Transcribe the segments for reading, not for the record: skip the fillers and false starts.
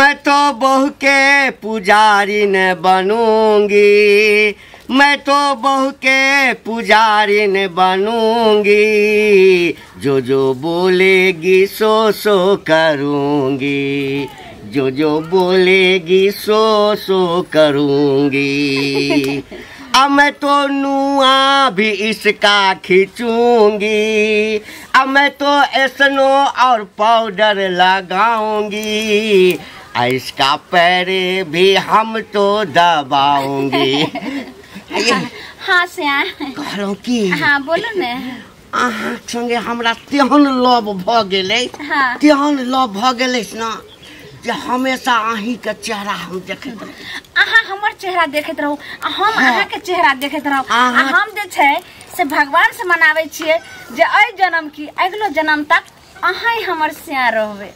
मैं तो बहू के पुजारी न बनूंगी, मैं तो बहू के पुजारी न बनूंगी, जो जो बोलेगी सो सो करूंगी, जो जो बोलेगी सो सो करूंगी। अब मैं तो नुआ भी इसका खींचूंगी, अब मैं तो एसनो और पाउडर लगाऊंगी, इसका पैरे भी हम तो दबाऊंगी। हाँ श्याम कहलहुँ की हाँ बोलू ने, अहाँ संगे हमरा तेहन लव भ गेलै, तेहन लव भ गेलै ना जे हमेशा अहीं के चेहरा हम देखैत रहू। अहाँ हमर चेहरा देखैत रहू, हम अहाँ के चेहरा देखैत रहू। हम जे छै से भगवान से मनाबै छियै जे एहि जन्म की अगिलो जन्म तक अहाँ ही हमर श्याम रहबै।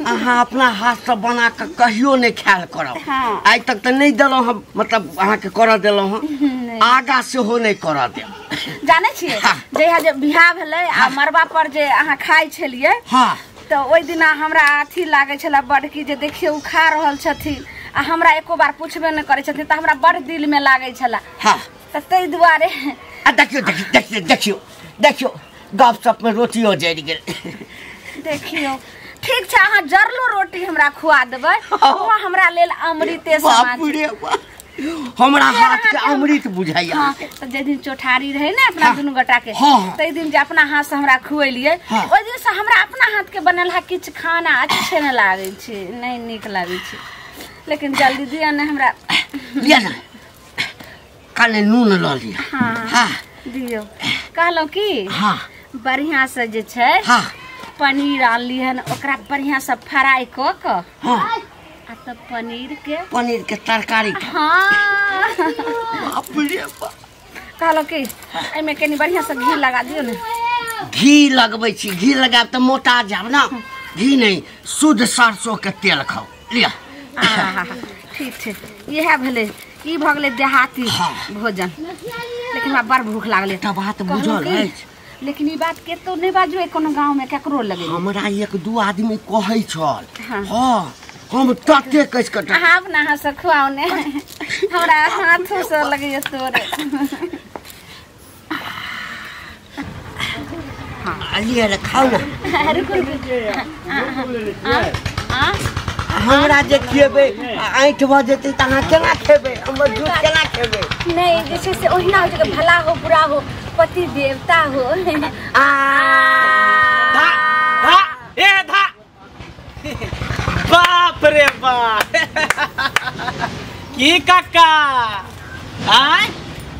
अहाँ अपना हाथ से बना के कहियो नहीं ख्याल करब। हाँ। आइ तक तऽ नहीं देलहुँ हम, मतलब अहाँ के करऽ देलहुँ हँ, आगा सेहो नहीं करऽ देब। जानै छियै जहिया जे बियाह भेलै आ मरबा पर जे अहाँ खाइ छलियै, हाँ, तऽ ओहि दिना हमरा अथी लागै छलै बड़ की जे देखियौ ओ खा रहल छथिन आ हमरा एको बार पुछबे नहि करै छथिन, तऽ हमरा बड़ दिलमे लागै छलै। हाँ। तऽ ताहि दुआरे आ देखियौ देखियौ देखियौ देखियौ गप सपमे रोटियो जरि गेल। देखियौ ठीक छै, अहाँ जरलो रोटी हमरा खुआ देबै, ओहो हमरा लेल अमृते समान। हमरा हाथ के अमृत बुझाइया। हाँ, तऽ जे दिन चौठारी रहे ने अपना दुनू गोटा के, ताहि दिन जे अपना हाथ से हमरा खुएलियै, ओहि दिन से हमरा अपना हाथ के बनल हा किछु खाना अच्छे नहि लागै छै, नहि नीक लागै छै। लेकिन जल्दी दिअ ने हमरा, लिअ ने कने नून लऽ लिअ। हाँ हाँ दियौ। कहलहुँ की हाँ बढ़िया से जे छै हाँ पनीर आनली हन, ओकरा बढ़िया से फ्राई कऽ कऽ हाँ आ तब पनीर के तरकारी। हाँ बाप रे बाप। कहलहुँ कि एहिमे कनि बढ़िया से घी लगा दियौ ने। घी लगबै छी, घी लगायब तऽ मोटा जायब ना। घी नहीं, शुद्ध सरसों के तेल खाउ। लिअ। ठीक छै, इएह भेलै, ई भऽ गेलै देहाती भोजन। लेकिन हमरा बड़ भूख लागलै। एकटा बात बुझल अछि, लेकिन ई बात केतौ नहि बाजबै, कोनो गाँव में केकरो लगे। हमरा एक दू आदमी कहै छल। हाँ, हम तते कस कऽ अहाँ अपना हाथ से खुआउ ने, हमरा हाथो से लगैया तोरे। हाँ लिअ ने, खाउ ने। रुकू रुकू। हमरा जे खिएबै ऐंठ भऽ जेतै तऽ अहाँ केना खेबै, हमर दूध केना खेबै? नहि जे छै से ओहिना होइ छै, भला हो बुरा हो पति देवता हो। आ धा धा ए धा, बाप रे बाप। की काका आय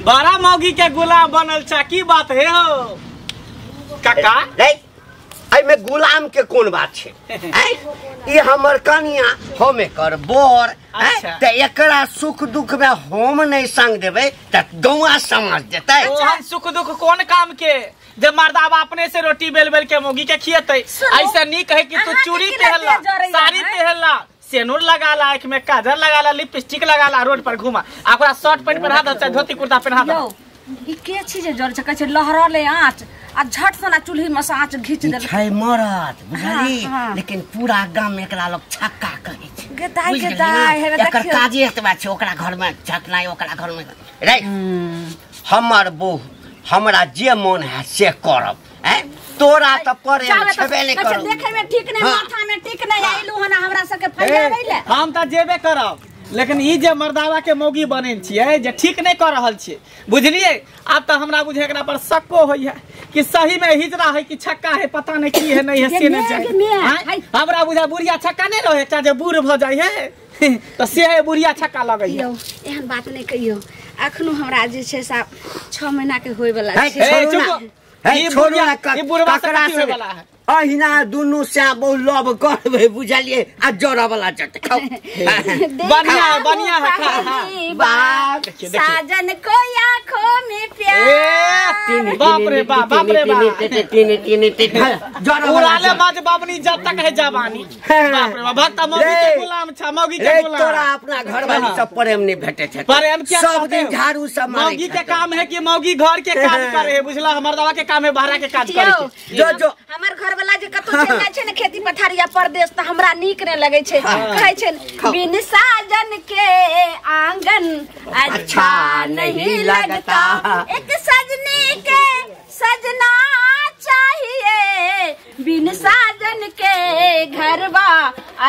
बड़ा मौगी के गुलाम बनल छा, की बात है हो काका? एहिमे गुलाम के कोन बात छै? ई हमर कनिया, हम एकर बर, तऽ एकरा सुख दुख में हम नहीं संग देबै तऽ गौआ समझ जेतै। ओहन सुख दुख कोन काम के जे मर्दाबा अपने से रोटी बेल बेल के मौगी के खियेतै। ऐसे नीक है कि तू चूड़ी पहनला, साड़ी पहनला, सेनूर लगा ला, आँख में काजल लगा ला, लिपस्टिक लगा ला, रोड पर घुमा, आ ओकरा शर्ट पैंट पहिरा दह, धोती कुर्ता पहिरा दह। ई के छी जे जर छै, कहै छै लहरले आँच आ झट सना चूल्ही में से आँच घीच देलक। छै मरद बुझली, लेकिन पूरा गाम में एकरा लोग छक्का कहै छै। गे दाइ गे दाइ, हेबे एकर देखियौ काजे एतबा छै, ओकरा घर में झकनाइ, ओकरा घर में रे। हमर बहू हमरा जे मन है से करब, हैं तोरा तऽ प्रेम छेबे नहि करब। देखे में ठीक नहीं, माथा में ठीक नहीं आइलू हन हमरा सबके फैलाबै ले। हम तऽ जेबे करब, लेकिन ई जे मर्दावा के मौगी बनेन छियै जे ठीक नहीं कर रहल छियै, बुझलियै? आब तऽ हमरा बुझे एकरा पर शक्को होइया कि सही में हिजरा है कि छक्का है, पता नहीं की है नहीं है से नहीं जाए। हमरा बुझा बुढ़िया छक्का नहीं रहे, एकटा जे बूढ़ भऽ जाइ है तऽ से है बुढ़िया छक्का लगैया। एहन बात नहीं कहियौ, अखनो हमरा जे छै से 6 महीना के होय वाला छै। अहिना दुनू से बहु लव करबै बुझलियै, आ जरऽ वाला चट खाउ। बढ़िया बढ़िया है, खा। बाप साजन को आंखों में प्यार। बाप रे बाप, बाप रे बाप, तीन तीन तीन जरऽ उड़ाले माज बाबनी जब तक है जवानी। बाप रे बाप, भक्ता मौगी के गुलाम छा, मौगी के गुलाम। तोरा अपना घरवाली सब प्रेम नहीं भेटे छै, प्रेम क्या सब दिन झाड़ू सब मारे। मौगी के काम है कि मौगी घर के काज करे, बुझला? मर्दवा के काम है बाहर के काज करे। जो जो हमर घर घर वाला जे कतौ चलि जाइ छै ने खेती पथारी या परदेश त हमरा नीक नै लगै छै। कहै छै बिन साजन के आंगन अच्छा नहीं लगता, एक सजनी के सजना चाहिए, बिन साजन के घरवा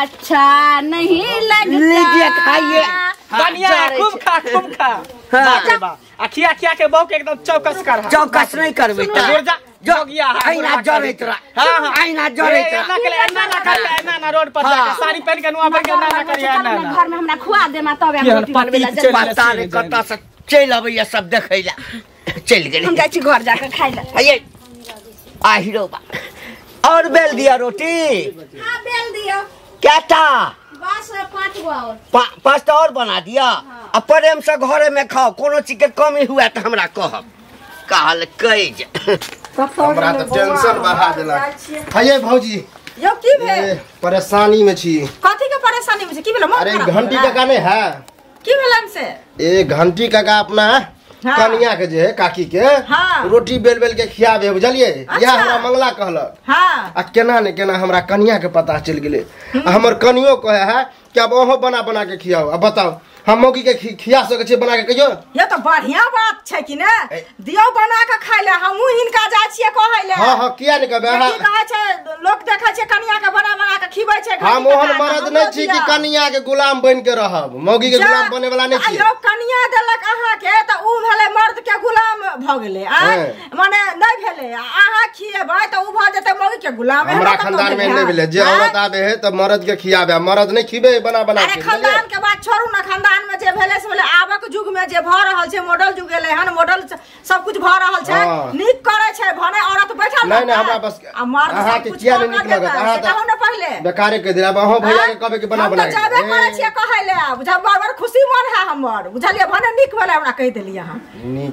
अच्छा नहीं लगता। लीजिए खाइए कनिया, खूब खा खूब खा। हाँ। आ खिया खिया के बहू के एकदम चौकस कर। चौकस नहीं करबे त जोगिया है आईना जरैत रह। हां आईना जरैत रह। एना के एना ना कर, एना ना रोड पर जाके साड़ी पहन के नुआ पहन के ना ना करिया एना ना। घर में हमरा खुआ दे मा तब हम रोटी बनबे ला। पता नहीं कत से चलि अबैया सब देखै ला चलि गेलै। हम जाइ छी घर जाके खाइ ला। आइए आहिरो बा और बेल दिया रोटी। हां बेल दियो। केटा? बस 5 गो और। 5 टा और बना दिया। हाँ। आ प्रेम से घरे में खाओ, कोनो चीज के कमी हुआ त हमरा कहब। कहल कहि जे हमरा त टेंशन बढ़ा देलक। हये भौजी यो की भेल? परेशानी में छी। कथी के परेशानी में छी? की भेल? अरे घंटी काका नहीं है। की भेलन से? ए घंटी काका अपना हाँ। कनिया के जे है काकी के हाँ। रोटी बेल बेल के खियाबे बुझलिए। अच्छा। या हमरा मंगला कहलक। हाँ। आ केना ने केना हमरा कनिया के पता चलि गेलै। हमर कनियो कहे है कि अब अहो बना बना के खियाओ। अब बताओ हम मौगी के खिया सकै छियै बना के कहियो? ये तो बढ़िया बात छै कि ने, दियो बना के खाइ ले। हमहू हिनका जाइ छियै कहै ले। हां हां किया ने कहबै? की कहै छै लोक, देखै छै कनिया के बना बना के खिबै छै। हम ओहन मर्द नै छी कि कनिया के गुलाम बन के रहब। मौगी के गुलाम बने वाला नै छी। आ कनिया देलक अहाँ के त उ भेलै मर्द के गुलाम भ गेलै। आ माने नै भेलै, अहाँ खिएबै त उ भ जेतै मौगी के गुलाम। हमरा खानदान में नै भेलै, जे औरत आबे है त मर्द के खियाबे, मर्द नै खिबे बना बना के। अरे खानदान के बात छोड़ू ना, खानदान में जे भेलै से भेलै। आबक युग में जे भ रहल छै मॉडल युग एलै हन, मॉडल सब कुछ भ रहल छै। नीक करै छै भने औरत बैठल नहीं नहीं हमरा बस आ मर्द अहाँ के किया नहीं नीक लगत? अहाँ त कहू ने पहिले बेकारे कह देला। अहाँ भैया के कहबे कि बना बना हम त जाबे करै छियै कहै ले। आब जब बार-बार खुशी मन है हमर बुझलियै, भने नीक भेलै हमरा कहि देलियै अहाँ।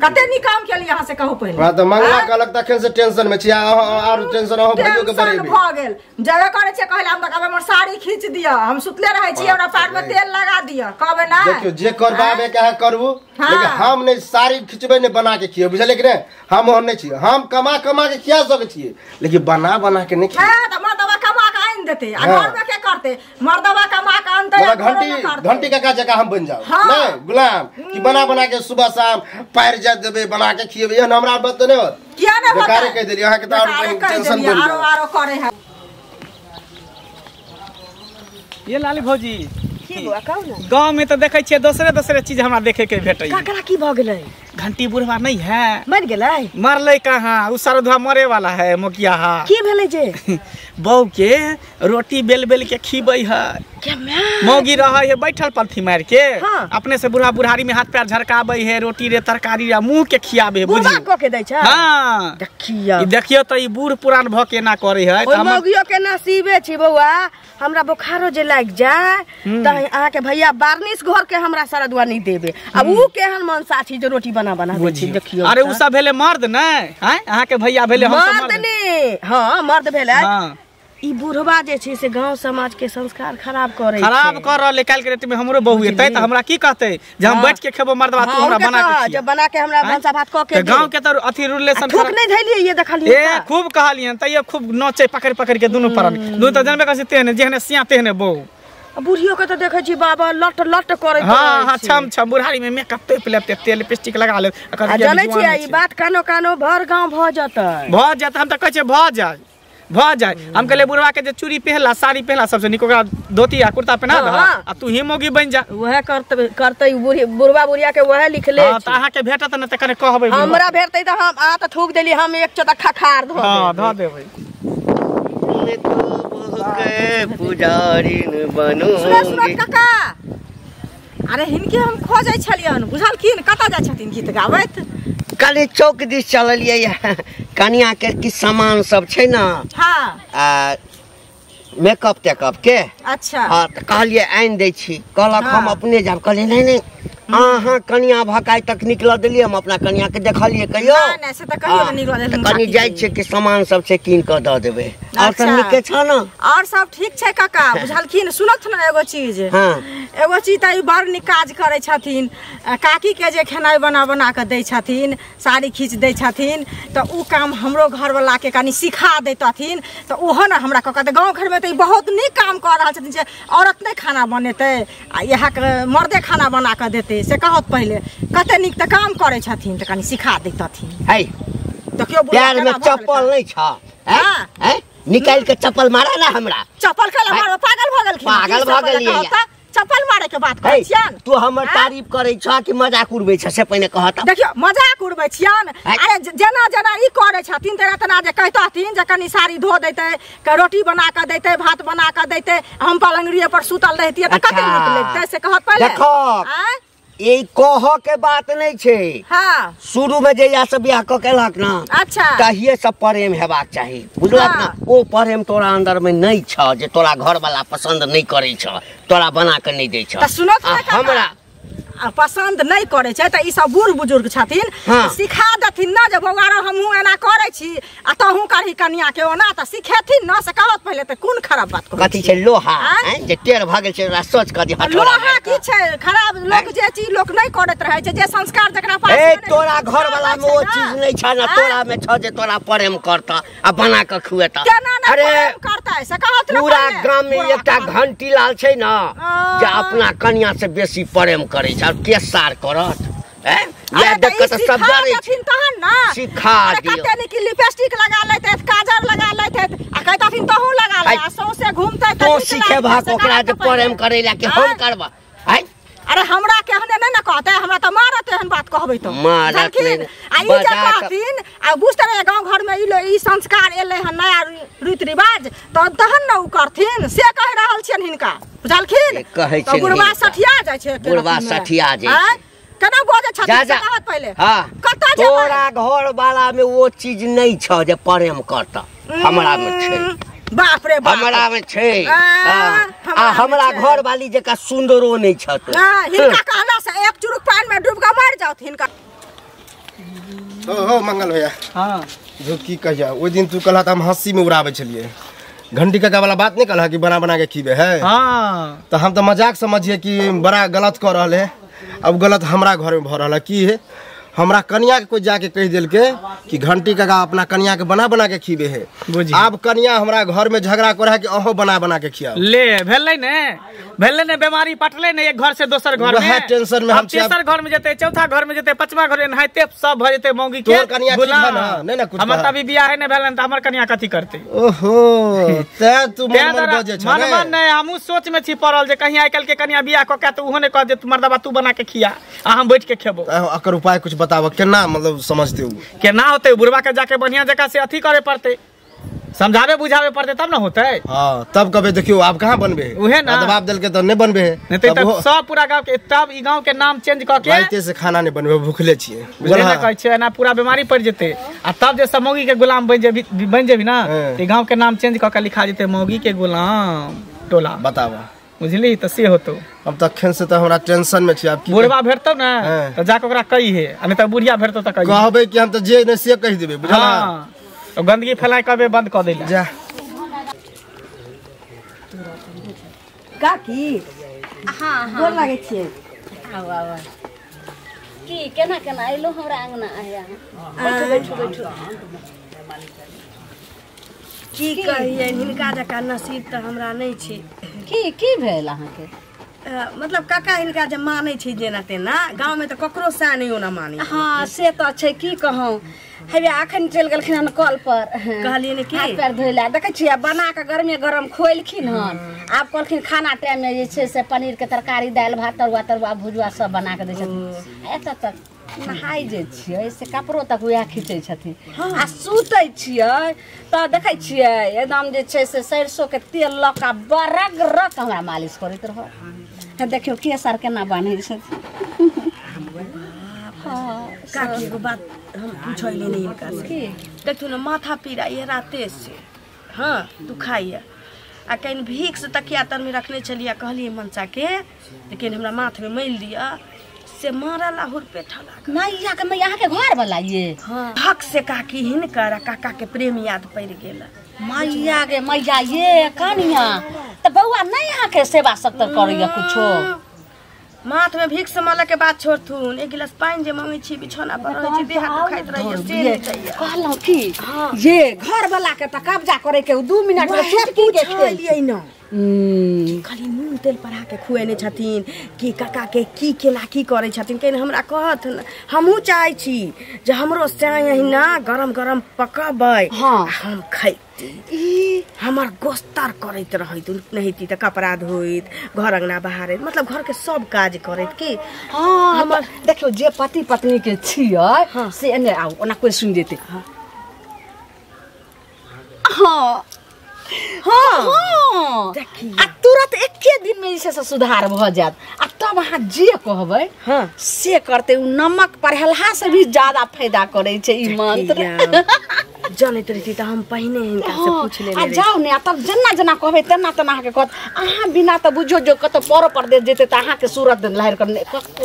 कते नीक काम केलियै अहाँ से कहू पहिले। हमरा त मंगला कहलक तखन से टेंशन में छी। आर टेंशन अहाँ भैयो के बरेबे भ गेल। जाबे करै छियै कहै ले, हम त कहबै हमर साड़ी खींच दिअ, हम सुतले रहै छी, हमरा पैर में तेल लगा दिअ, कहबै ना। देखियो जे करबाबे के है करबू, लेकिन हम नहीं साड़ी खिंचबे नहीं बना के खिए बुझलियै कि नहीं? हम ओहन नहीं छियै। हम कमा कमा के खिया सकै छियै, लेकिन बना बना के नहीं खिए। हां त मर्दवा कमा के आनि देतै आ घर में के करतै? मर्दवा कमा के आनतै। घंटी घंटी काका जका हम बन जाओ नहीं गुलाम कि बना बना के सुबह शाम पैर जा देबे बना के खिएबे। एहन हमरा बात नहीं होत। किया नहीं होत? बेकारे कहि देलियै अहाँ के त और टेंशन बन आरो आरो करे है। ये लाली भौजी की बौआ कहू ना। गांव में तो देखै छियै दोसरे दोसरे चीज हमरा देखे के भेटै। ककरा की भ गेलै? घंटी बुढ़वा नहीं है, मर गेलै? मरलै कहाँ, उ सरधुआ मरे वाला है मोकिया। हा की भेलै जे? बहू के रोटी बेल बेल के खिबै है। मौगी रहै है बैठल पलथी मार के। हाँ। अपने से बुढ़ा बुढ़ारी में हाथ पैर झरकाबै है, रोटी रे तरकारी रे मुंह के खियाबे है। बुढ़वा क के दै छै? हां देखियो ई देखियो त ई बूढ़ पुरान भ के ना करे है। त मौगियो के नसीबे छी बौआ। हमरा बोखारो जे लाग जाय त अहाँ के भैया बार्निश घर के हमरा सरदुआ नहीं देबे। अब उ केहन मनसा छी जे रोटी बना बना दै छी। देखियो अरे उ सब भेले मर्द नै हैं, अहाँ के भैया भेले हम सब मर्द नै। हां मर्द भेले। ई बुढ़वा जे छै से गांव समाज के संस्कार खराब करे खराब कर रहले। काल के रेट में हमरो बहू एतै त हमरा की कहतै जे हम बैठ के खेबो मर्दवा, तू हमरा बना के खिया। जब बना के हमरा भनसा भात क के गांव के त अथी रिलेशन थूक नहीं धैलिए। ये देखलिए ए खूब कहलियन तैयो खूब नोचे पकड़ पकड़ के दुनु परन दुनु त जानबे करै तेहने जेहने सिया तेहने बहू। बुढ़ियो के त देखै छी बाबा लट लट करे। हां हां छम छम बुढ़ारी में मेकअप पे लेते तेल लिपस्टिक लगा ले। आ जानै छी ई बात कानो कानो भर गांव भ जतै। भ जतै। हम त कहै छियै भ जाय भ जाय। हम कहले बुढ़वा के जे चूड़ी पहनला साड़ी पहनला सबसे नीक ओकरा धोती आ कुर्ता पहना दह आ तू ही मौगी बन जा। वह करते करते बुढ़वा बुढ़िया के वह लिखले। हां त अहाँ के भेटत न त कने कहबै। हमरा भेटतै त हम आ त थूक देली, हम एक चोटा खखार धो। हां धो देबै। के पुजारीन बनूंगी। सुनो सुनो काका, अरे हिनके हम खोजै छलियन बुझलखिन कतऽ जाइ छथिन गीत गाबैत? कनि चौक दिस चललियै, कनिया के किछु सामान सब छै ने। हाँ आ मेकअप तेकअप के। अच्छा हाँ त कहलियै आनि दै छी, कहलक हम अपने जाब। कहलियै नहीं नहीं अहाँ कनिया भकाइ तक निकल देलियै, हम अपना कनिया के देखलियै कहियो नहीं, से त कहियो नहीं निकल देलियै। कनि जाइ छै कि सामान सब छै कीन कऽ दऽ देबै। और सब नीके छ न? और सब ठीक छै काका, बुझलखिन। सुनत न एगो चीज। हां, एगो चीज त ई बड़ नीक काज करै छथिन। काकी के जे खेनाइ बना बना के दै छथिन, साड़ी खींच दै छथिन, त उ काम हमरो घरवाला के कनी सिखा दैतथिन त ओहो न हमरा कहत। गाँव घर में त ई बहुत नीक काम कर रहल छथिन जे औरत नहीं खाना बनेतै आ यहाँ के मर्दे खाना बना के देतै, से कहत पहिले। कते नीक त काम करै छथिन त कनी सिखा दैतथिन। है देखियो पैर में चप्पल नहीं छ? हैं, निकाल के चप्पल मारा ना हमरा। चप्पल के मारो, पागल भ गेलखिन। पागल भ गेलियै। चप्पल मारे के बात करै छियन? तू हमर तारीफ करै छ कि मजाक उड़बै छ से पहिने कहत। देखियो मजाक उड़बै छियन। अरे जेना जेना ई करै छथिन तेना तेना जे कहतथिन जे कनी साड़ी धो दैतै, रोटी बना के दैतै, भात बना के दैतै, हम पलंगड़िए पर सुतल रहितियै त कते नीक लगतै, से कहत पहिले। देखो ई कह के बात नहीं छे। हाँ, शुरू में जहिया से बियाह क केलक ना, अच्छा, तहिए सब प्रेम हेबाक चाही, बुझलक ना? ओ प्रेम तोरा अंदर में नहीं छ जे तोरा घर वाला पसंद नहीं करे छ, तोरा बना के नहीं दै छ। त सुनत हमरा पसंद नहीं करे छै त ई सब बूढ़ बुजुर्ग छथिन। हाँ। सिखा देथिन ना जे बौआ हमहूँ एना करै छी आ तहूँ करही कनिया के ओना, त सिखेथिन ना, से कहत पहिले। त कोन खराब बात कहै कथी छै लोहा जे टेढ़ भ गेल छै, ओकरा सोच क दी हथौड़ा। लोहा की छै खराब? लोक जे चीज लोक नहीं करैत रहै छै, जे संस्कार जकरा पास ए तोरा घर वाला में ओ चीज नहीं छ ना, तोरा में छ जे तोरा प्रेम करता आ बना के खुएता। अरे करता से कहत ना। पूरा गाम में एकटा घंटी लाल छै ना जे अपना कनिया से बेसी प्रेम करै छै और के सार करत। हैं, या देख के त सब डरै छथिन तहन ना सिखा दियो। कते नीक लिपस्टिक लगा लेतै, काजर लगा लेतै आ कहतथिन तहू लगा ले आ सौंसे घूमतै। त सिखेबा ओकरा जे प्रेम करै ला कि हम करबा? हैं, अरे हमरा केहने नहीं ना कहते, हमरा त मारत एहन बात कहबै त मारत नहीं। आ ई जे कहथिन आ बुझते रहे गांव घर में ई संस्कार एलै हन नया रीति रिवाज, त तहन न उ करथिन, से कह रहल छियन हिनका, बुझलखिन? कहै छै बुढ़वा सठिया जाइ छै, बुढ़वा सठिया जाइ छै। केना बजै छथिन से कहत पहिले। हां, कत जेबै? तोरा घर वाला में ओ चीज नहीं छ जे प्रेम करता, हमरा में छै। बाप रे बाप, हमरा में छै। आ हमरा घर वाली जका सुंदरो नहीं छ। तो हिनका कहला से एक चुरुक पानी में डूब के मर जाउत हिनका। हो हो मंगल भैया। हां झूठ की कहिया, ओइ दिन तू कहला त हम हंसी में उड़ाबै छलिए। घंटी काका वाला बात नहीं कहला कि बना बना के खीबे है। हां, तो हम तो मजाक समझिए कि बड़ा गलत कर रहल है। अब गलत हमरा घर में भ रहल है। की है, हमरा कनिया के कोई जाके कह दिल के कि घंटी काका अपना कनिया के बना बना के खीबे है। अब कनिया हमरा घर में झगड़ा करे है कि अहो बना बना के खियाओ। ले भेलै ने, भेलै ने, बीमारी पटलै ने एक घर से दोसर घर में। टेंशन में हम तेसर घर में जेतै, चौथा घर में जेतै, पांचवा घर एनाहिते सब भ जेतै मौगी के। तोर कनिया ठीक है ना? नहीं ना कुछ। हमर त अभी बियाह नै भेलन त हमर कनिया कथी करतै? ओहो ते तू मन मन बजे छ। मन मन नै, हमहु सोच में छी पड़ल जे कहीं आइ काल्हि के कनिया बियाह क के त उहो नै कह जे मर्दबा तू बना के खिया आ हम बैठ के खेबो। एकर उपाय कुछ बताबो केना, मतलब समझते हो केना होते? बुढ़वा के जाके बढ़िया जगह से अथी करे पड़ते, समझावे बुझावे पड़ते तब ना होते। हां, तब कबे देखियो आप कहां बनबे, उहे ना दबाव देल के त नहीं बनबे, नहीं त सब पूरा गांव के तब ई गांव के नाम चेंज क के राते से खाना नहीं बनबे, भूखले छिए, बुझले ना कहै छै ना, पूरा बीमारी पड़ जेते। आ तब जे सब मौगी के गुलाम बन जेबी, बन जेबी ना, ई गांव के नाम चेंज क के लिखा जेते मौगी के गुलाम टोला। बतावा बुझली त से होतो। अब तखन से त हमरा टेंशन में छी। अब की बुढ़वा भेटतो ना त जाके ओकरा कही है, आ नहीं त बुढ़िया भेटतो त कही कहबे कि हम त जे नै से कहि देबे, बुझला? हां, तो गंदगी फैलाय कबे बंद क देला। जा काकी। हां हां, गोर लागै छियै। आउ आउ, की केना केना अइलो हमरा अंगना? आया बैठू बैठू बैठू। की कहियै, हिनका जकाँ नसीब त हमरा नहीं छै। की की भेल अहाँके? मतलब काका हिनका जे मानै छै जेना तेना, गाँव में त ककरो सा नहीं ओना मानै। हाँ से त छै, की कहूँ, हेबे अखन चलि गेलखिन हन कल पर, कहलियै ने कि हाथ पैर धोइ लए। देखै छियै बना के गरमे गरम खोलखिन हन। आब कहलखिन खाना टाइम में जे छै से पनीर के तरकारी, दालि भात, तरुआ तरुआ भुजुआ सब बना के दै छथिन। एतऽ तक नहाय जे छियै से कपड़ो तक वएह खींचै छथिन। आ सुतै छियै तऽ देखै छियै एकदम जे छै से सरिसो के तेल लऽ कऽ बरग रग हमरा मालिश करैत रहत। देखियौ केस आर केना बान्है छथिन। काकी एगो बात हम पूछैले नहीं हिनका से। की? देखियौ ने माथा पीड़ा राते से, हाँ दुखाइए, आ कहीं भीख से तकिया तर में रखने छलियै, कहलियै मनसा के लेकिन हमरा माथ में मलि दिअ, से मारला हुरपेठा लागल। मैया के मैया अहाँके घर वाला ये? हाँ। धक से काकी हिनकर आ काका के प्रेम याद पड़ि गेल। मैया गे मैया ये कनिया त बौआ नहीं अहाँके सेवा सत्तर करैया कुछो? माथ में भिक्स मल के बात छोड़थुन, एक गिलास पानि जे मंगै छी बिछौना पर रहै छी, देह हाथ दुखाइत रहैया से नहि दैया। कहलहुँ की ये घर वाला के त कब्जा करे के 2 मिनट में चुटकी के खेलियै न। खाली नून तेल पढ़ा के खुएने छथिन कि काका के की केना की करै छथिन, कहीं हमरा कहत। हमहूँ चाहै छी जे हमरो साँय अहिना गरम गरम पकबै। हाँ। हम खैती। हमर गोस्तर करैत रहैत नहिती तऽ कपड़ा धोइत, घर अंगना बहारैत, मतलब घर के सब काज करैत की। हाँ हमर देखियौ जे पति पत्नी के छियै। हाँ। से एने आउ, ओना कोइ सुनि जेतै। हाँ हाँ हाँ देखियौ आ तुरंत एके दिन में जे छै सुधार भऽ जायत। आ तब अहाँ जे कहबै। हाँ। से करतै। उ नमक परहेलहा से भी ज्यादा फायदा करै छै ई मंत्र। जनैत रहिती तऽ हम पहिने हिनका से पूछ लेने आ जाउ ने, आ तब जेना जेना कहबै तेना तेना अहाँके कहत। अहाँ बिना तऽ बुझियौ जो कतौ परो परदेश जेतै तऽ अहाँके सूरत लहरि कऽ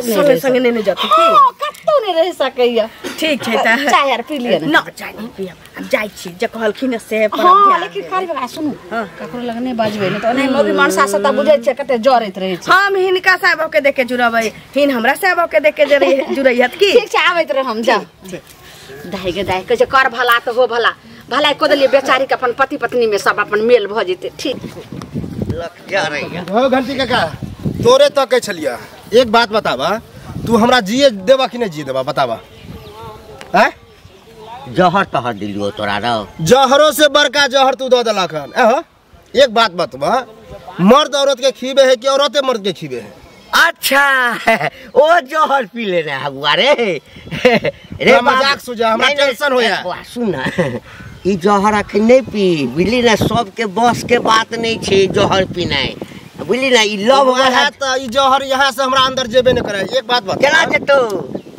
संगे संगे नेने जेतै की? हाँ, कतौ नहि रहि सकैया। ठीक छै तऽ चाय आर पी लिअ ने। न चाय नहि पियब, आब जाइ छी जे कहलखिन से पर हाँ, लेकिन कारी बाबा सुनू, ककरो लग नहि बजबै, नहि तऽ ओनाही मौगी मनसा से तऽ बुझै छियै कते जरैत रहै छै। हम हिनका साहब के देख के जुड़बै, हिन हमरा साहब के देख के जुड़ैहत की? ठीक छै, आबैत रह हम। जाउ दाइ गे दाइ, कहै छै कर भला तऽ हो भला, भलाई कऽ देलियै बेचारी के, अपन पति पत्नी में सब अपन मेल भऽ जेतै। ठीक हो घंटी काका तोरे तक कहै छलियै। एक बात बताबा, तू हमरा जिए देबा कि नहीं जिए देबा बताबा? हैं? जहर तहर दिलियो तोरा रौ। जहरो से बड़का जहर तू दऽ देलक हन। एहो एक बात बतबा, मर्द औरत के खीबे है कि औरते मर्द के खीबे है? अच्छा ओ जहर पी लेने है बुआ रे। रे मजाक सुझा, हमरा टेंशन होया। बुआ सुन ना, ई जहर अखन नहीं पी बुझली ना, सबके बस के बात नहीं छै जहर पीनाइ बुझली ना। ई लव वाला त ई जहर यहाँ से हमरा अंदर जेबे न करे। एक बात बता, केना जेतौ?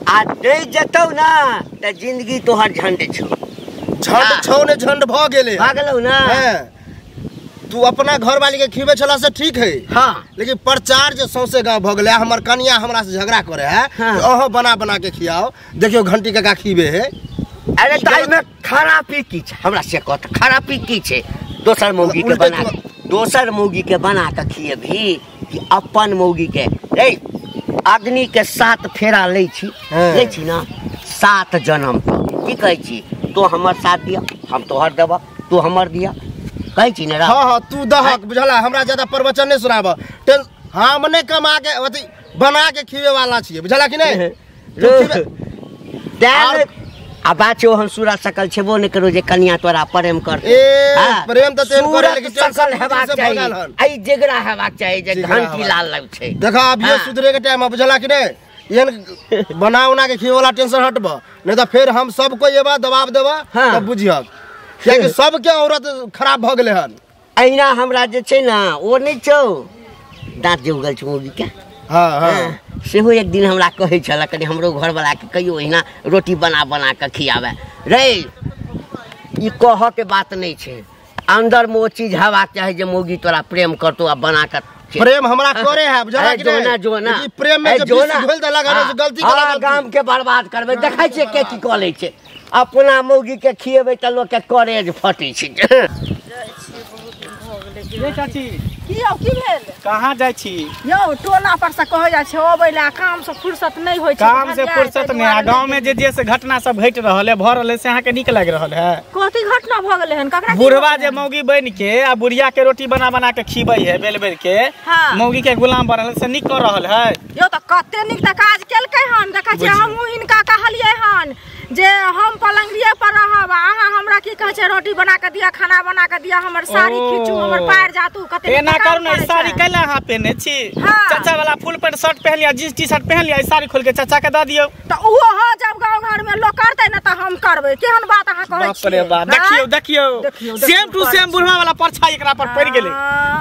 आ नहीं जेतौ ना त जिंदगी तोहर झंड छौ। झंड छौ ने, झंड भ गेलै, भ गेलौ ना। तू अपना घर वाली के खीबे छला से ठीक है। हाँ। लेकिन प्रचार जे सौंसे गांव भ गेलै, हमर कनिया हमरा से झगड़ा करे है। हाँ। अहो बना बना के खियाओ, देखियो घंटी काका खीबे है। अरे ताई में खराबी की छै हमरा से कहत, खराबी की छै? दोसर मौगी के बना, दोसर मौगी के बना के खिएबही कि अपन मौगी के? रे अग्नि के 7 फेरा लै छी। हाँ। लै छी ना 7 जन्म तक। की कहै छी? तो हमर साथ दिया, हम तोहर देबह, तू हमर दिया, कहै छी ने? हाँ हाँ तू दहक बुझला, हमरा ज्यादा प्रवचन नहीं सुनाब। हम नहीं कमा के अथी बना के खीबे वाला छियै बुझला कि नहीं? आ बात छै ओहन सूरत सकल छेबो नहि करो जे कनिया तोरा प्रेम कर। ए प्रेम त तेन करे, लेकिन सकल हेबाक चाही, आई जेगरा हेबाक चाही जे घंटी लाल लग छै। देखा अब ये सुधरे के टाइम बुझला कि नहीं? एहन बना उना के खीबे वाला टेंशन हटब, नहीं त फेर हम सबको एबा दबाव देबा तब बुझियक, कियाकि सबके औरत खराब भ गेलै हन। अहिना हमरा जे छै ना ओ नहि छौ दाँत जे उगल छौ मौगी के। हाँ हाँ सेहो एक दिन हमरा कहै छल कनि हमरो घरवला के कहियो अहिना रोटी बना बना के खियाबै। रे ई कहऽ के बात नहीं छै, अंदर में ओ चीज हेबाक चाही जे मौगी तोरा प्रेम करतो आ बना के। प्रेम हमरा करे है बुझला कि नहीं? जो ना जो ना ई प्रेम में जे विष घोल देलक हन, गलती केलक, गाम के बर्बाद करबै। देखै छियै के की कऽ लै छै, अपना मौगी के खिएबै तऽ लोक के करेज फटै छै। ये चाची की यौ की भेल? कहाँ जाइ छी यौ? टोला पर से कहै जाइ छै अबै ला, काम से फुर्सत नहि होइ छै। काम से फुर्सत नहि, आ गांव में जे जे से घटना सब घटि रहल है भ रहल है से अहाँ के नीक लागि रहल है? कथी घटना भ गेलै हन? ककरा? बुढ़वा जे मौगी बन के आ बुढ़िया के रोटी बना बना के खिबै है बेल बेल के। हाँ। मौगी के गुलाम बनल से नीक कर रहल है यौ। तऽ कते नीक तऽ काज केलकै हन। देखै छियै हमहूँ हिनका कहलियै हन जे हम पलंगिए पर रहब, अहाँ हमरा की कहै छै रोटी बना के दिअ, खाना बना के दिअ, हमर साड़ी खींचू, हमर पैर जातू। कते एना करू ने, साड़ी कैला अहाँ पहिने छी? हाँ। चाचा वाला फुल पैंट शर्ट पहन लिया, जींस टी शर्ट पहन लिया, साड़ी खोल के चाचा के दऽ दियौ। तऽ ओहो हो जब गाँव घर में लोग करतै ने तऽ हम करबै। केहन बात अहाँ कहै बाप रे बाप, देखियौ देखियौ सेम टू सेम बुढ़वा वाला परछाई एकरा पर पड़ि गेलै,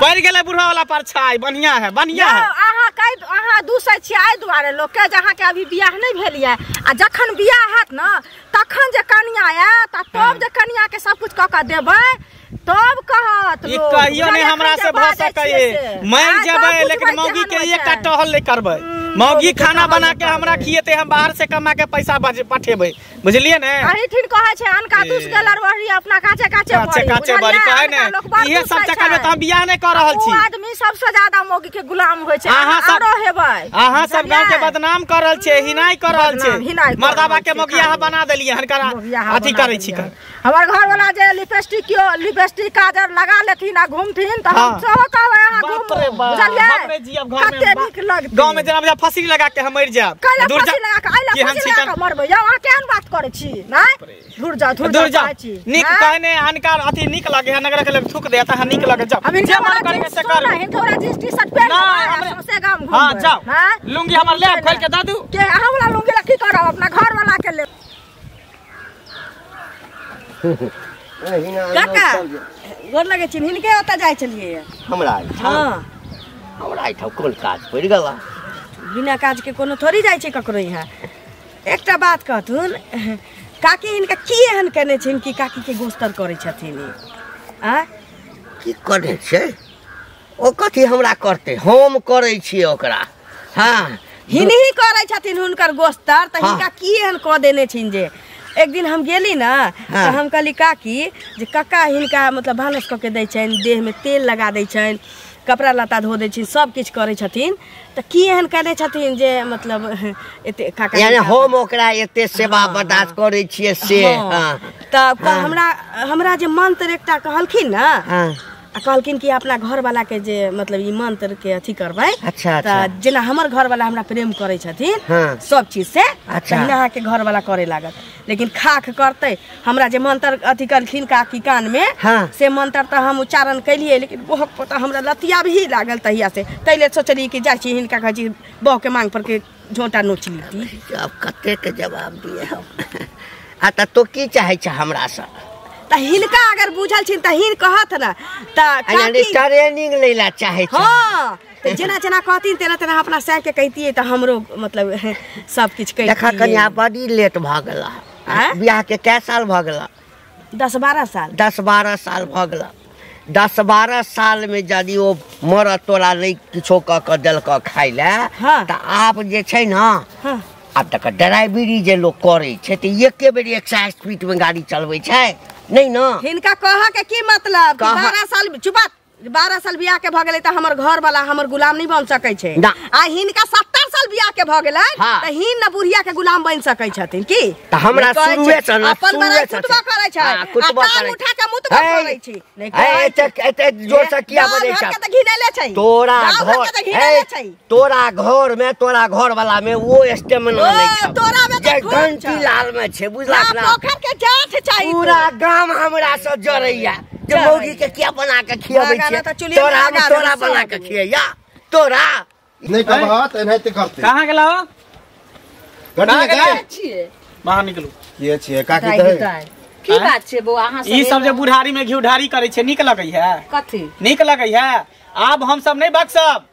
पड़ि गेलै बुढ़वा वाला परछाई। बढ़िया है बढ़िया है। अहाँ कहि अहाँ दूसै छियै एहि दुआरे लोक के जे अहाँके अभी बियाह नहि भेल ये, आ जखन बियाह हैत ने तखन जे कनिया आयत आ तब जे कनिया के सब कुछ कऽ के देबै तब कहत ई लोग। कहियो नहीं हमरा से भऽ सकैए, मरि जेबै लेकिन मौगी के एकटा टहल नहि करबै। मौगी खाना बना के हमरा खिएते, हम बाहर से कमा के पैसा पठेबै, बुझलियै ने? अही ठिन कहै छै अनका दुस गेल और वही अपना काचे काचे काचे काचे बड़ी कहै ने। इहे सब चक्कर में त हम बियाह नै कर रहल छी। ओ आदमी सबसे ज्यादा मौगी के गुलाम होय छै। आरो हेबै अहाँ सब गांव के बदनाम कर रहल छै, हिनाई कर रहल छै। मर्दाबा के मौगी अहाँ बना देलियै हनकर अथी करै छी। हमर घर वाला जे लिपस्टिक कियो लिपस्टिक काजर लगा लेथिन आ घूमथिन त हम सेहो कहबै अहाँ घूमू, बुझलियै? हमरे जियब घर में कते नीक लगतै। गांव में जेना फसरी लगा के हम मरि जायब। दूर जा, लगा के आइला फसरी लगा के मरबै। यौ अहाँ केहन बात करै छी? नै दूर जाउ, दूर जाउ। नीक कहने अनकार अथी नीक लगे है, नगर के लोग थूक दे त नीक लगे। जाओ जे मन करे से कर। हिनका वाला जींस टी शर्ट पहिन के सौंसे गाम घूमबै। हां जाओ, लुंगी हमर ले खोल के दादू के अहाँ वाला लुंगी ला की करब, अपना घर वाला के ले। काका गोर लगे छिन, हिनके ओतऽ जाइ छलियै हमरा? हां हमरा एहिठाम कोन काज पड़ि गेल? बिना काज के कोनो थोड़ी जाइ छै ककरो यहाँ। एकटा बात कहथुन काकी, हिनका की एहन केने छिन कि काकी के गोस्तर करै छथिन? आ की करै छै ओ? कथी हमरा करतै? हम करै छियै ओकरा। हाँ हिनही करै छथिन हुनकर गोस्तर, तऽ हिनका की एहन कऽ देने छिन जे एक दिन हम गेली ना तऽ हम कहली काकी जे कक्का हिनका मतलब भानस कऽ के दै छनि, देह में तेल लगा दै छनि, कपड़ा लत्ता धो दै छनि, सब किछु करै छथिन, तऽ की एहन केने छथिन जे मतलब एते काका यानी हम ओकरा एते सेवा बर्दाश्त करै छियै से? तऽ हमरा हमरा जे मंत्र एकटा कहलखिन ना, आ कहलखिन कि अपना घर वाला के जे मतलब ई मंत्र के अथी करबै। अच्छा, तऽ जेना हमर घर वाला हमरा प्रेम करै छथिन सब चीज से, तहिना अहाँके घर वाला करे लागत। लेकिन खाख करतै हमरा जे मंत्र अथी कहलखिन काकी कान में, से मंत्र तऽ हम उच्चारण केलियै, लेकिन बहक पर तऽ हमरा लतिया भी लागल तहिया से। तै ले सोचलियै कि जाइ छी हिनका कहै छी बह के मांग पर के झोंटा नोच लीती। अब कते के जवाब दिए हम? आ तऽ तो की चाहै छ हमरा से? तऽ हिनका अगर बुझल छिन तऽ हिन कहत ना तऽ काकी ट्रेनिंग लैला चाहै छै। हां तऽ जेना जेना कहथिन तेना तेना अपना सै के कहितियै तऽ हमरो मतलब सब किछु कहितियै। देखा कनिया बड़ी लेट भऽ गेला। बियाह के कै साल भऽ गेला? 10-12 साल। 10-12 साल भऽ गेला। 10-12 साल में यदि ओ मरद तोरा नहि किछो कऽ के देलक खाइ लए तऽ आब जे छै ना, आब तक ड्राइवरी जे लोक करै छै तऽ एके बेर 160 स्पीड में गाड़ी चलबै छै नहीं ना? हिनका कह के की मतलब? 12 साल चुपा, 12 साल बियाह के भ गेलै तऽ हमर घर वाला हमर गुलाम नहीं बन सकै छै। आ हिनका 70 साल बियाह के भ गेलै तऽ हिन न बुढ़िया के गुलाम बन सकै छथिन की? तऽ हमरा शुरुए से ना अपन बड़ाई कुटबा करै छै, आ टांग उठा के मुतबा करै छै। नहीं एते एते जोर से किया बजै छै? तऽ घिनेले छै तोरा घर, तोरा घर में तोरा घर वाला में वो स्टेमिना नहीं छै। तोरा में तऽ घंटी लाल में छै, बुझलक ना? पोखर के जाठ चाही। पूरा गाम हमरा से जरैया जे मौगी के किया बना के खियाबै छै, तोरा तोरा बना के खियाया तोरा नहीं कहबह त एनाहिते करतै। कहाँ गेला हो? कहाँ गेल छियै? बाहर निकलू। के छियै काकी दही? की बात छै बौआ अहाँ सब? ई सब जे बुढ़ारी में घिउढारी करै छै नीक लगै है? कथी नीक लगै है? आब हम सब नहीं बक्सब,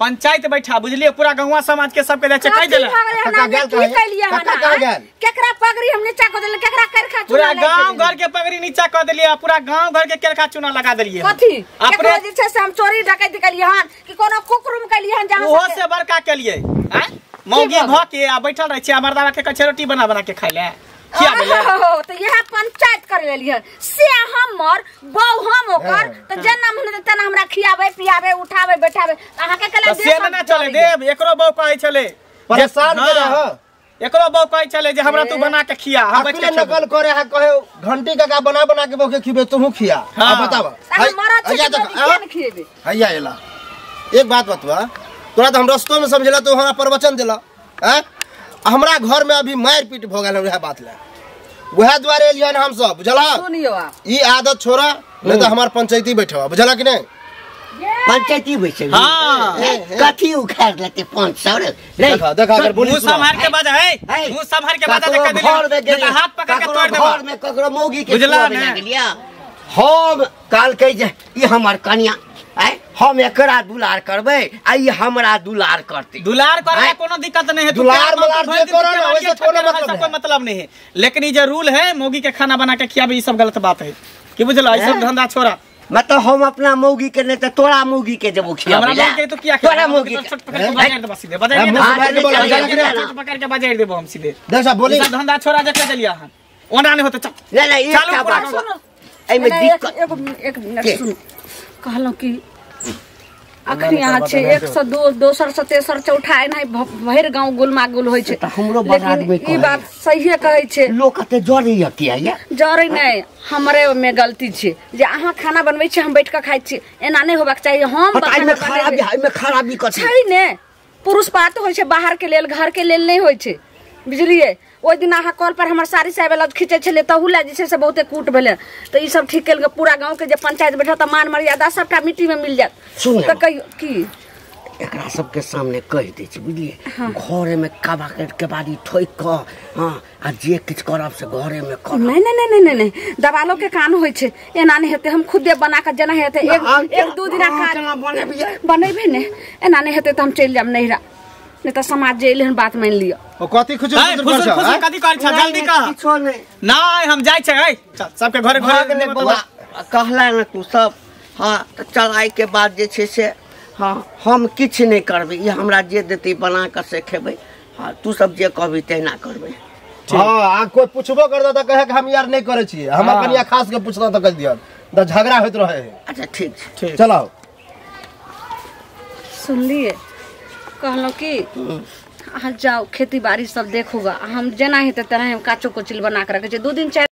पंचायत बैठा, बुझलिए? पूरा गौवा समाज के सबके जाइ छै कहि देले। काका गेल काका गेल केकरा पगड़ी हम नीचा क देलिए, केकरा करखा चूना पूरा गांव घर के पगड़ी नीचा क देलिए, पूरा गांव घर के करखा चूना लगा देलिए। कथी अपने जे छै से हम चोरी डकैती केलिए हन कि कोनो कुकरुम केलिए हन? जहां ओहो से बड़का केलिए हैं मौगी भ के आ बैठल रहै छै, मर्दावा के कहै रोटी बना बना के खाइ ले खियाबै ले। तऽ इएह पंचायत कर लेलिए से हमर बहू हम ओकर तऽ जेना मन तेना हमरा खियाबै पियाबै उठाबै बैठाबै। अहाँ के कहला से ना चले देब। एकरो बहू कहै छलै परेशान के रह, एकरो बहू कहै छलै जे हमरा तू बना के खिया, हम बैठ के नकल करे है, कहे घंटी काका बना बना के बहू के खिबे तू खिया। आ बताब हम मरद छै केन खिएबे? हैया एला एक बात बतवा, तोरा तऽ हम रस्तो में समझला तो हमरा प्रवचन देला। हैं हमरा घर में अभी मार पीट भ गेल वएह बात ले, वएह दुआरे एलियन हम सब, बुझला? सुनियो आप ई आदत छोड़ा नहीं तो हमार पंचायती बैठवा, बुझला कि नहीं? पंचायती बैठे। हां कथी उखाड़ लेते 500 रे? देखा देखा अगर बोली मुंह संभाल के बाजा है, मुंह संभाल के बाजा देख के हाथ पकड़ के तोड़ देबो। घर में ककरो मौगी के गेलिया हम काल के जे ई हमर कनिया आय, हम एकरा दुलार करबै आ ई हमरा दुलार करतै। दुलार करे में कोनो दिक्कत नहीं है, दुलार मलार जे करो ना वैसे कोनो मतलब कोई मतलब नहीं है। लेकिन ये जो रूल है मौगी के खाना बना के खियाबे ई सब गलत बात है कि बुझलो? ई सब धंधा छोड़ा। मतलब हम अपना मौगी के नहीं त तोरा मौगी के जबो खियाबै। हमरा मौगी के तो किया तोरा मौगी के पकड़ के बजाय देबो सीधे, बजाय देबो, पकड़ के बजाय देबो हम सीधे। देख साहब बोली धंधा छोड़ा जे चलिया हन ओना नहीं होते। चल नहीं नहीं एकटा बात एमे दिक्कत। एगो एक मिनट सुन, कहलौं कि अखनी यहाँ छै 102 दोसर से तेसर चौथा एना भरि गांव गुलमा गुल होइ छै। हमरो बड़ आदमी ई बात सहिए कहै छै। लोक एते जरैया किया या? जरै नहि, हमरे मे गलती छै जे अहाँ खाना बनबै छी हम बैठ के खाइ छी, एना नहि होबाक चाही। हम एहिमे खराबी कथी छै ने? पुरुष पात होइ छै बाहर के लेल, घर के लेल नहि होइ छै, बुझलियै? ओहि दिन अहाँ कल पर हमर साड़ी साहब लग खींचै छलियै तहू लए जे छै से बहुते कूट भेलै। तऽ ई सब ठीक केलकै। पूरा गाँव के जे पंचायत बैठल तऽ मान मर्यादा सबटा मिट्टी में मिल जायत। तऽ कहियो की एकरा सबके सामने कहि दै छी, बुझलियै? घरे में काबा केबाड़ी ठोकि कऽ हाँ आ जे किछु करब से घरे में करब। नहीं नहीं नहीं नहीं नहीं, दबालो के कान होइ छै, एना नहि हेतै। हम खुदे बना कऽ जेना हेतै एक दू दिना बनेबै ने, एना नहि हेतै तऽ हम चलि जायब नैहरा, नहीं तो समाज जे एलै हन बात मान लिअ। ओ कथी खुजल खुजल खुजल कथी करै छ? जल्दी कह। किछो नहीं। नहीं हम जाइ छै, चल सबके घरे घरे बौआ कहला ने तू सब। हाँ तऽ चलाइ के बाद जे छै से हाँ हम किछु नहि करबै, ई हमरा जे देतै बना कऽ से खेबै। हाँ तू सब जे कहबी तहिना करबै। हाँ आ कोई पूछबो करता तऽ कहे कि हम यार नहीं करै छियै, हमर कनिया खास के पूछता तऽ कहि दियऽ तऽ झगड़ा होइत रहै। अच्छा ठीक छै, चलाउ। सुनलियै? कहलहुँ कि अहाँ जाओ खेती बाड़ी सब देखूगा, हम जेना हेतै तेना हम काचो कोचिल बना के रखै छियै। 2 दिन 4